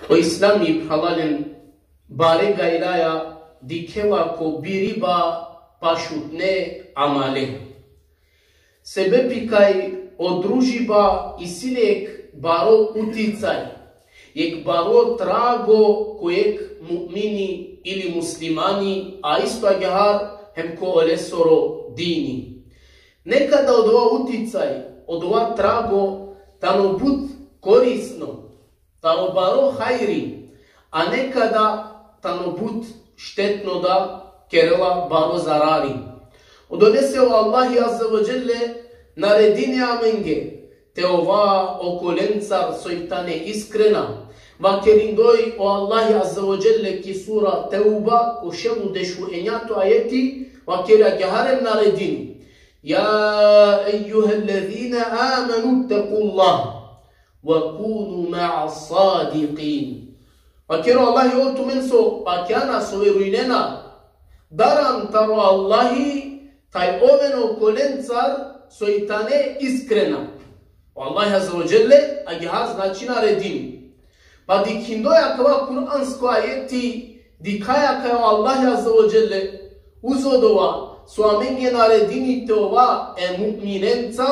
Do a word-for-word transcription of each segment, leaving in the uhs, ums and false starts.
O Islami, phralalen, bare gajraja dikhela ko biriba pašutne amale. Sebepi kaj o družiba isi le jekh baro uticaj, jekh baro trago ko jekh mu'mini ili muslimani, a isto agjaar hem ko olesoro dini. Nekada odova uticaj, odova trago tano but korisno, tano baro hajri, a nekada tano but štetno, da kerela baro zarari. Odolese o Allahi Azze ve Dželle naredini amenge te ova okolencar soj tane iskrena. Vakerindoj o Allahi Azze ve Dželle ki sura Teuba, ko šel u dešuenjato ajeti, vakeri agjaar hem naredini: يا أيها الذين آمنوا اتقوا الله وكونوا مع الصادقين. Vakeri o Allahi: O tumen so pakjana, so verujnena, daran taro Allahi, thaj oven okolencar soj tane iskrena. O Allahi Azze ve Dželle agjaar, znači, naredini. Pa dikhindoj akava kuransko ajeti, dikhaja kaj o Allahi Azze ve Dželle uzo dova so amenge naredini te ova e mu'minenca,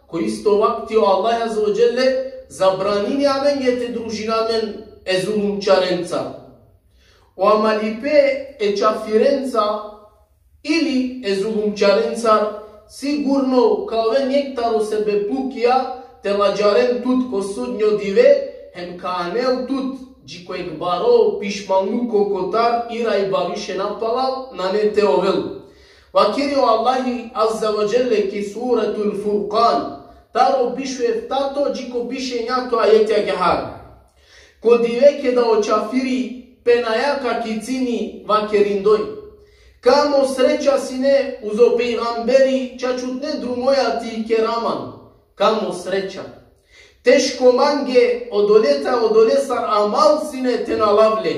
ko isto vakti o Allahi Azze ve Dželle zabranini amenge te družina amen e zulumčarenca. O amalipe e čafirenca ili e zulumčarencar sigurno ka oven jekh taro sebeplukija te ladžaren tut ko sudnjo dive, hem ka anel tut dži ko jekh baro pišmanluko kotar, irajba više napalal nane te ovel. Vakeri o Allahi Azze ve Dželle ki Suretul Furkan, taro biš u eftato dži ko biš u enjato ajeti agjaar: Ko dive keda o čafiri penaja ka kicini vakerindoj: Kamo sreća sine uzo pejgamberi čačutne drumoja te ikera man. Kamo sreća. Teško mange, odoleta, odolesar amal sine te na lav le.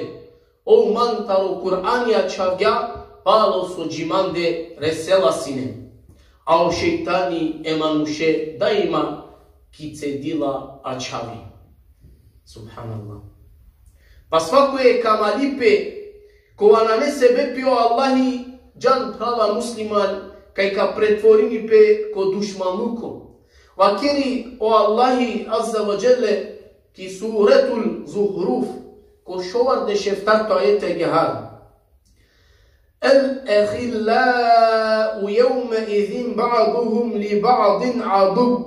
Ov man taro Kur'ani ačhavgja, palo so dži mande resela sine. A o šejtani e manuše daima ki cedila ačhavi. Subhanallah. Pa svako jekh amalipe kova nane sebepi o Allahi, džan, phrala musliman, kaj ka pretvorini pe ko dušmanluko. Vakeri o Allahi Azze ve Dželle ki Suretul Zuhruf, ko šovardeš eftato ajeti agjaar: الأخلاء يومئذ بعضهم لبعض عدو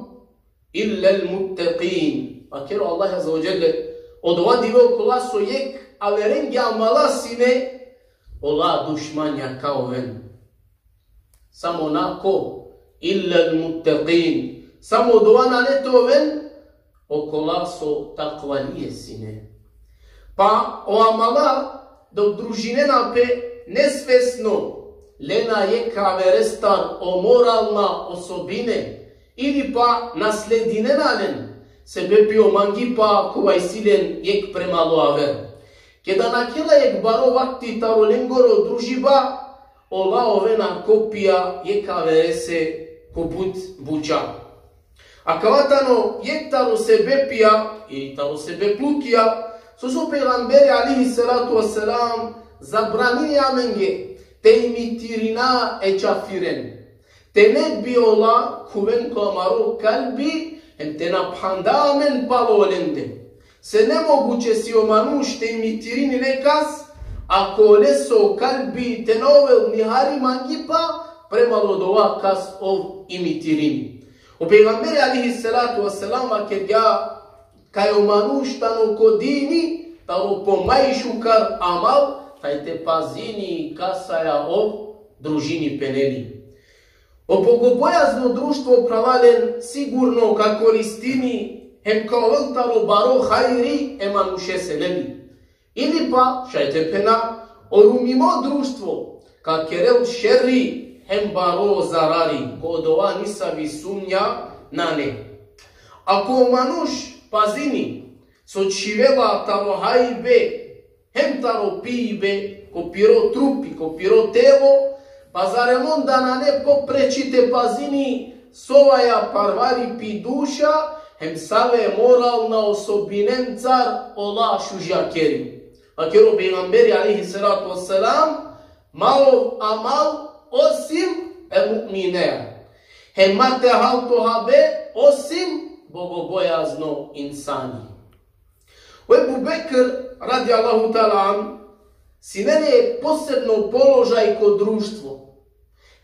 إلا المتقين. Vakeri o Allahi Azze ve Dželle: Odova dive okola so jekh averenge amala sine, ola dušmanja ka oven. Samo na ko? إلا المتقين. Samo odova nane te oven okola so takvalije sine. Pa o amala dok družinena pe nesvesno lena jekh averestar o moralna osobine, ili pa nasledinena len, sebepi o mangipa kova isi len jekh premalo aver. Keda nakhela jekh baro vakti taro lengoro družiba, ola ovena kopija jekh averese ko but buča. Akava tano jekh taro sebepija, i taro sebeplukija, so so pejgamberi alejhi salatu ve selam zabranini amenge te imitirina e čafiren. Te ne bi ola khuven ko amaro kalbi, hem te na phanda amen palo olende. Se nemoguće si o manuš te imitirini nekas, ako oleso kalbi te na ovel nihari mangipa prema odova kas ov imitirini. O pejgamberi alejhi salatu ve selam vakergja kaj o manuš tano ko dini taro pomajšukar amal, thaj te pazini kasaja ov družini pe, neli. O bogobojazno društvo, phralalen, sigurno ka koristini hem ka ovel taro baro hajri e manušese, neli. Ili pa, šaj te phena, o rumimo društvo ka kerel šerri hem baro zarari, ko odova nisavi sumnja nane. Ako o manuš pazini so čhivela taro hajbe hem taro pijbe ko piro trupi, ko piro telo, pa zarem onda nane popreči te pazini sovaja parvari pi duša, hem save moralna osobinencar ola šužjakeri. Vakeri o pejgamberi alejhi salatu vesselam: Ma ov amal osim e mu'minea. Hem ma te hal to habe osim bogobojazno insani. O Ebu Bekr, radijallahu ta'ala an, sine le posebno položaj ko društvo.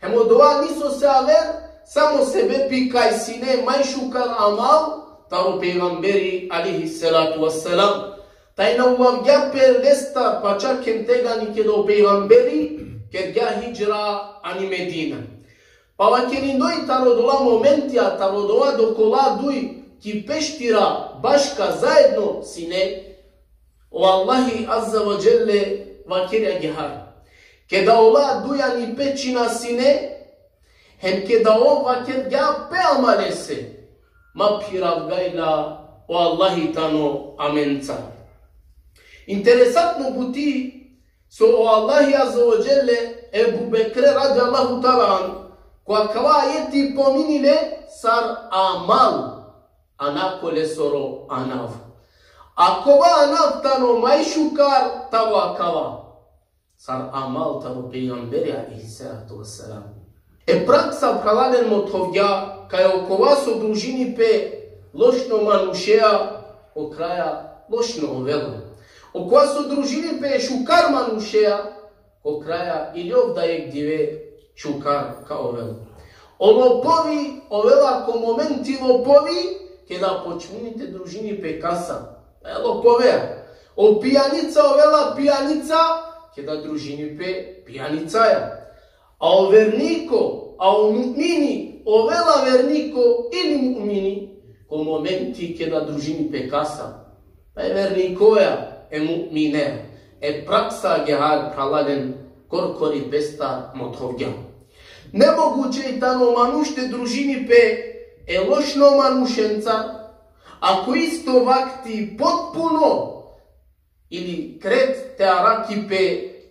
Hem odova niso se aver, samo sebepi kaj sine majšukar amal taro pejgamberi alejhi salatu vesselam. Taj na ulavgja pe lestar, pa čak hem tegani keda o pejgamberi kergja hidžra ani Medina. Pa vakerindoj taro odola momentija, taro odola dok ola duj ki peštira baška zaedno sine, o Allahi azze ve dželle vakeri agjaar: Keda ola duj ani pečina sine, hem keda ov vakergja pe amalese, ma phiravgaj la, o Allahi tano amencar. Interesantno buti so o Allahi azze ve dželle Ebu Bekre radijallahu ta'ala an, ko akava ajeti pomini le sar amal, a na ko lesoro anav. A kova anav tano majšukar taro akava? Sar amal taro pejgamberi alejhi salatu vesselam. E praksa, phralalen, mothovgja kaj okova so družini pe lošno manušea, ko kraja lošno ovela. Okova so družini pe šukar manušea, ko kraja ili ov da jekh dive šukar ka ovel. O lopovi ovela ko momenti lopovi, keda počmini te družini pe kasa. E lopovea. O pijanica ovela pijanica, keda družini pe pijanicaja. A o verniko, a o mu'mini, ovela verniko ili mu'mini, ko momenti keda družini pe kasa. Pa e vernikoja, e mu'minea. E praksa agjaar, phralalen, korkori pestar mothovgja. Nemoguće i tano manuš te družini pe e lošno manušencar, a ko isto vakti potpuno ili kret te arakhi pe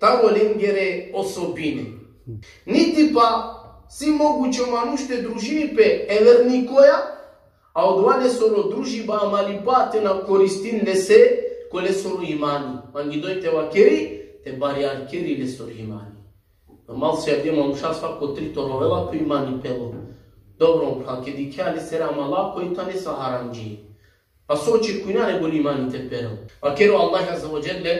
taro lengere osobine. Niti pa si moguće o manuš te družini pe e vernikoja, a odova lesoro družiba, amalipa te na koristin lese ko lesoro imani. Mangindoj te vakeri, te barjarkeri lesoro imani. Normalno, si avdive manuša svako trito rovela ko imani pelo. Dobro, pa keda dikhea lesere amala, koj tane sa haramdži. Pa so očekujna nego li imani te perel? Vakeri o Allah azze ve dželle: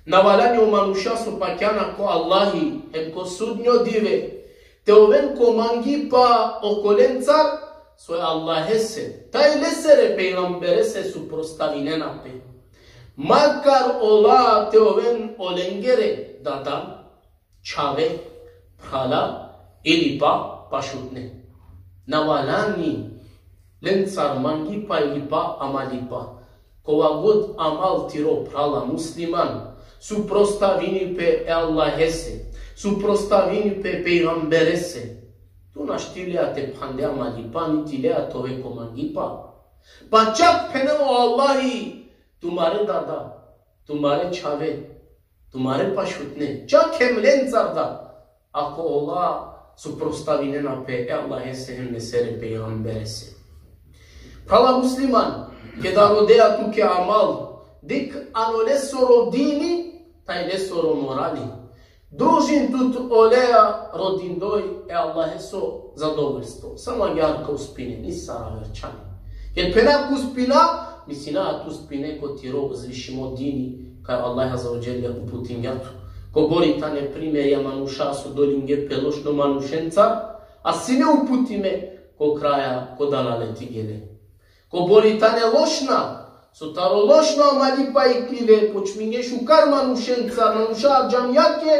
Na valjani o manuša so pakjana ko Allahi hem ko sudnjo dive te oven ko mangipa okolencar so e Allahese, taj lesere pejgamberese suprostavinena pe. Makar ola te oven olengere dada, čhave, phrala ili pa pašutne. Na valjani lencar mangipa ili pa amalipa. Kova god amal tiro, phrala musliman suprostavini pe e Allahese, suprostavini pe pejgamberese, tu našti lea te phande amalipa, niti lea te ove ko mangipa. Pa čak phenela o Allahi, tumare dada, tumare čhave, tumare pašutne, čak hem lencar da, ako ola suprostavinena pe e Allahese hem lesere pejgamberese. Phrala musliman, keda rodea tuke amal, dikh ano lesoro dini, taj lesoro morali. Družin tut olea rodindoj e Allaheso zadovoljstvo. Samo agjaar ka uspine, nisar aver čhane. Ked phena ka uspina, mislina tu uspine ko tiro uzvišimo dini, kaj Allah azze ve dželle uputingja tu. Kobori tane primerja manuša so dolinge pe lošno manušencar, a sine uputime, ko kraja ko dalaleti gele. Kobori tane lošna, so taro lošno amalipa iklile, počminge šukar manušencar, manuša džamijake,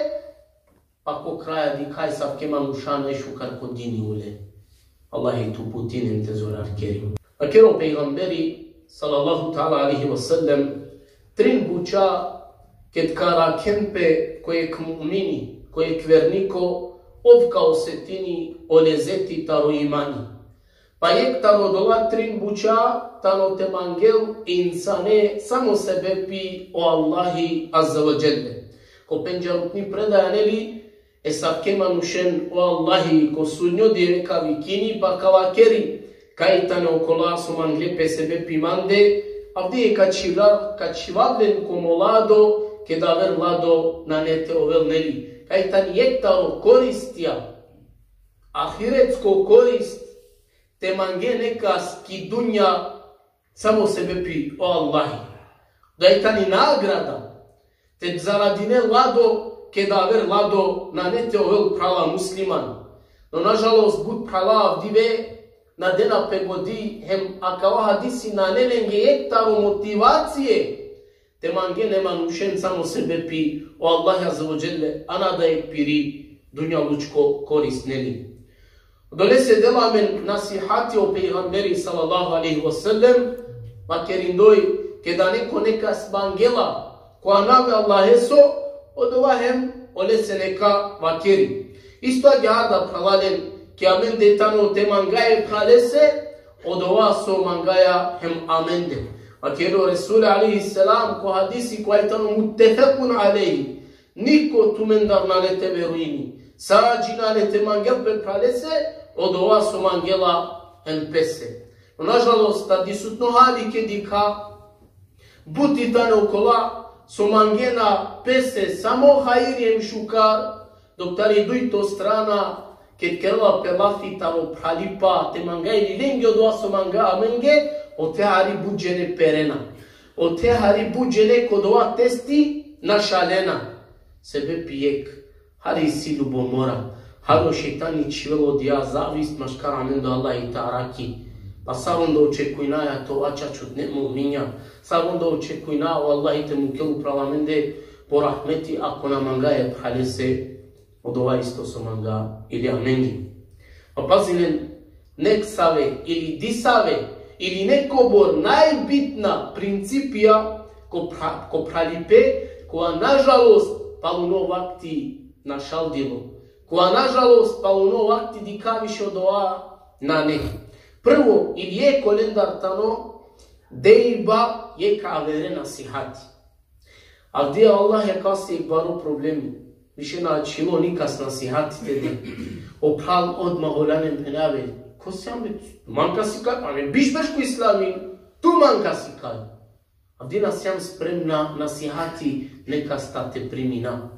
pa ko kraja dikhaj savke manuša najšukar ko dini ule. Allah te uputinen, te zorarkeri. Vakeri o pejgamberi, sallallahu ta'ala alejhi ve sellem, trin buča ked ka arakhen pe ko jekh mu'mini, ko jekh verniko, ov ka osetini o lezeti taro imani. Pa jekh taro odola trin buča tano te mangel insane samo sebepi o Allahi azze ve dželle. Ko pendžarutni predaja, neli, e savke manušen o Allahi ko sudnjo dive ka vikini pa ka vakeri: Kaj tane okola so mangle pe sebepi mande, avdive ka čhivav, ka čhivav len ko mo lado, keda aver lado nane te ovel, neli. Kaj tani jekh taro koristija, ahiretsko korist, te mange nekas ki dunja samo sebepi o Allahi. Da i tani nagrada, te zaradine lado, keda aver lado nane te ovel, phrala musliman. No, nažalost, but phrala avdive na dena pe godi, hem akava hadisi nane lenge jekh taro motivacije te mangen e manušen samo sebepi o Allah Azze ve Dželle, a na da jekh piri dunjalučko korist, neli. Odolese dela amen nasihati o pejgamberi sallallahu alejhi ve sellem, vakerindoj, keda neko nekas mangela ko anav e Allaheso, odova hem olese neka vakeri. Isto agjaar da, phralalen, ki amende tano te manga e phralese odova so mangaja hem amende. Vakeri o Resul alejhi selam ko hadisi kova tano muttefekun alejhi: Niko tumendar nane te verujini sa dži nane te mangel pe phralese odova so mangela hem pese. No, nažalost, ta disutno hali ke dikha, buti tane okola so mangena pese samo hajri hem šukar, dok tari dujto strana, ked kerela pe lafi taro phralipa, te manga i lenge odova so manga amenge, ote hari but džene perena. Ote hari but džene ko dova testi našalena. Sebepi jekh, hari isi ljubomora. Hari o šejtani čhivela odija zavist maškar amende o Allahi te arakhi. Pa sar onda očekujnaja te ova čačutne mu'minja. Sar onda očekujna o Allahi te mukel upral amende po rahmeti, ako na manga e phralese odova isto so manga ili amenge. Pa pazinen, neksave ili disave ili nekobor najbitna principija ko phra-, ko phralipe, kova nažalost paluno vakti našaldilo, kova nažalost paluno vakti dikha više odova nane. Prvo ili jekh olendar tano dejba jekh avere nasihati. Avdive, Allah, akava si jekh baro problemi. Više na ačhilo nikas nasihati te de. O phral odma holjan hem phenela: Ko sian be? Man ka sikaj, pa me biš berš ko islami, tu man ka sikaj. Avdive na siam spremna nasihati nekas te primina.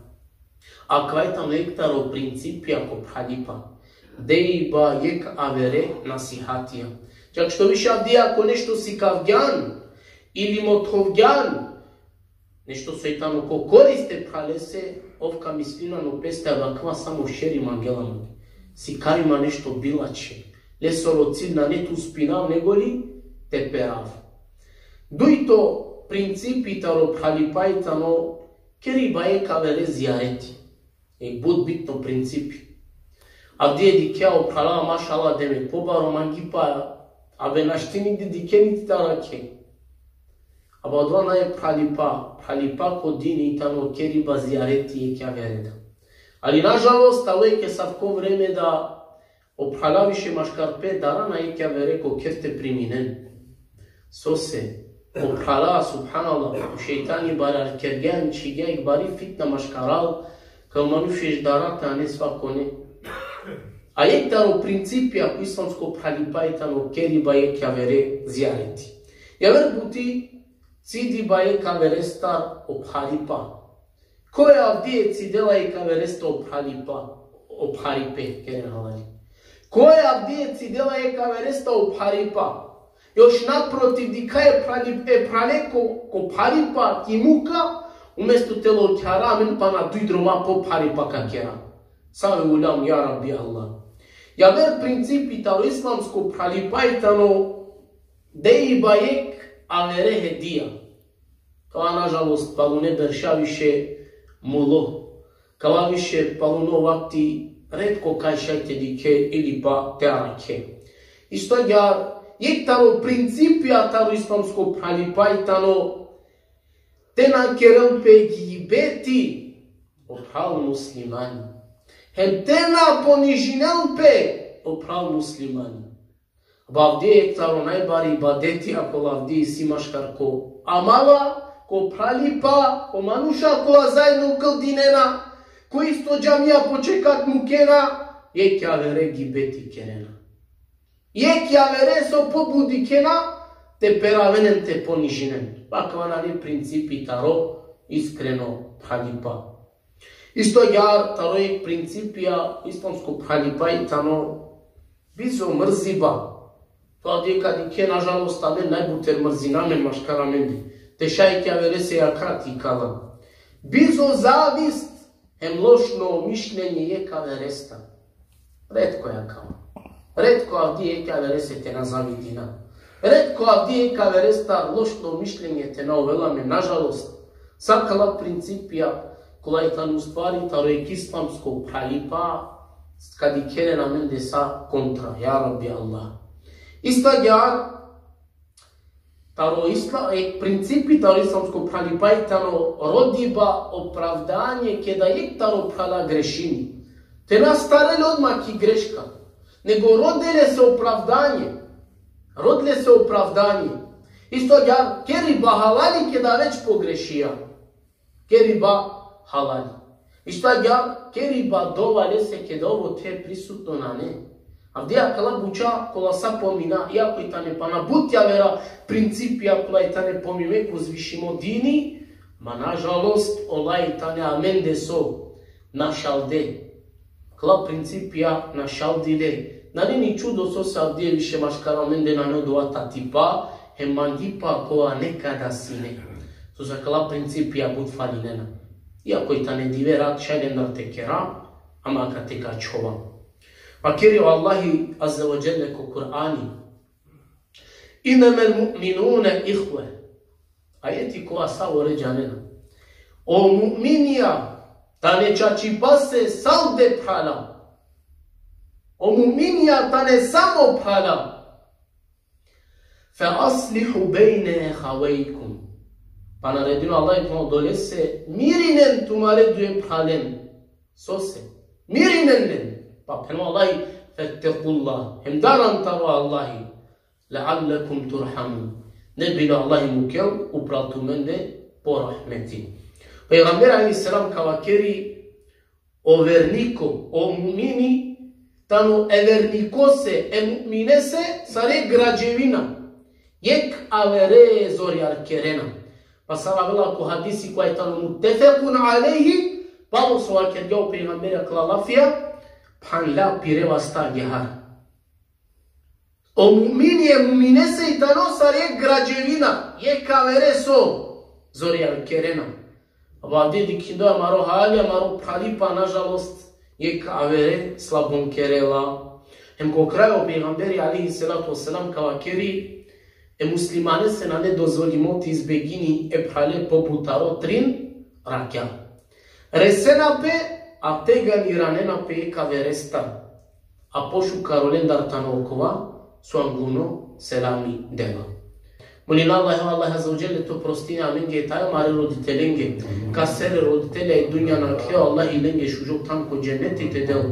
Akava tano jekh taro principija ko phralipa. Dejba jekh avere nasihatija. Čak što više, avdive ako nešto sikavgjan ili mothovgjan, nešto soj tano ko korist e phralese, ov ka mislinel ano peste: Akava samo šeri mangela mange. Sikari ma nešto bilačhe. Lesoro cilj nane te uspinav, negoli te perav. Dujto principi taro phralipa tano keriba jekh avere zijareti. Jekh but bitno principi. Avdive dikhe o phrala, mašallah, deme pobaro mangipa, abe našti nigde dikhe niti te arakhe. Aba odova nane phralipa, phralipa ko dini tano keriba zijareti jekh avere da. Ali nažalost, alo jekh asavko vreme da o phrala više maškar pe darana jekh avere ko kher te priminen. Sose, o phrala, subhanallah, o šejtani bari kergja, čhigja jekh bari fitna maškaral, kaj o manuš dara te ane svakone. A jekh taro principija ko islamsko phralipa tano keriba jekh avere zijareti. Javer buti, cidiba jekh averestar o pharipa. Koj avdive cidela jekh averestar o pharipa, o pharipe, keren halali. Koj avdive cidela jekh averestar o pharipa? Još naprotiv, dikha e phrali-, e phrale ko, ko pharipa ki muka, umesto te lokjara, amen pana duj droma po pharipa ka kera. Save ulam, ja Rabbi Allah. Javer principi taro islamsko phralipa tano dejba jekh avere hedija. Kava, nažalost, palune berša više mulo. Kava više paluno vakti retko kaj šaj te dikhe ili pa te arakhe. Isto agjaar, jekh taro principija taro islamsko phralipa tano te na kerel pe gibeti o phral muslimani. Hem te na ponižinel pe o phral muslimani. Avdive jekh taro najbari ibadeti, ako avdive isi maškar ko amala, ko phralipa, ko manuša kola zajedno kldinena, ko isto džamija po čekat mukena, jekh avere gibeti kerena. jekh javere so pobudikena te peravenen, te ponižinen. Pa akava nane principi taro iskreno phralipa. Isto agjaar taro jekh principija islamsko phralipa i tano bizo mrziba. To avdive ka dikhe, nažalost, amen najbuter mrzina amen maškar amende. Te šaj jekh javerese jakha te ikala. Bizo zavist hem lošno mišljenje jekh averestar. Retko akava. Retko avdive jekh averese te na zavidina. Retko avdive jekh averestar lošno mišljenje te na ovel amen, nažalost. Sa akala principija, kola i tane ustvari taro jekh islamsko phralipa, ka dikhel len amende sa kontra, ja Rabbi Allah. Isto agjaar, taro isla-, e, principi taro islamsko phralipa i tano rodiba, opravdanje, keda jekh taro phrala grešini. Te na astarel odma ki greška, nego rodel lese opravdanje. Rodel lese opravdanje. Isto agjaar, keriba halali keda već pogrešija. Keriba halali. Isto agjaar, keriba dova lese keda ov ote prisutno nane. Avdive akala buća kola sa pomina, iako i tane pana but javera principija kola i tane pomime ko uzvišimo dini, ma nažalost, ola i tane amende so našalde. Akala principija našaldile. Nane ni čudo sose avdive više maškar amende nane odova tatipa hem mangipa kova nekada sine. Sose akala principija but falinena. Iako i tane dive rat šaj lendar te kera, ama akate ka ačhova. Vakeri o Allahi Azze ve Dželle ko Kur'ani: إنما المؤمنون إخوة. Ajeti kova sa vore džanena. O mu'minija tane čačipase sa avde phrala. O mu'minija tane samo phrala. فأصلحوا بين أخويكم. Pa naredini o Allahi, pa odolese mirinen tumare duje phralen. Sose? Mirinen len. Pa pheno Allahi: فاتقوا الله. Hem daran taro Allahi. لعلكم ترحمون. Ne bi li o Allahi mukel upral tumende po rahmeti. Pejgamberi alejhi selam ka vakeri: o verniko, o mu'mini, tano e vernikose, e mu'minese, sar jekh građevina. Jekh avere zorjarkerena. Pa sar avela ko hadisi kova i tano muttefekun alejhi, palo so vakergja o pejgamberi akala lafija, phanla pire vasta agjaar. O mu'mini e mu'minese i tano sar jekh građevina, jekh avere so zorjarkerena. Aba avdive dikhindo amaro hali, amaro phralipa, nažalost, jekh avere slabonkerela. Hem ko kraj o pejgamberi alejhi salatu ve selam ka vakeri: e muslimanese nane dozvolimo te izbegini e phrale pobut taro trin rakja. Resena pe, a tegani iranena pe jekh averestar. A pošukar olendar tano okova so angluno selami dela. Molina Allahe, o Allah Azze ve Dželle te oprostini amenge, tane amare roditelenge. Kasere roditelja i dunja nakhle, o Allah lenge šužo than ko dženeti te del.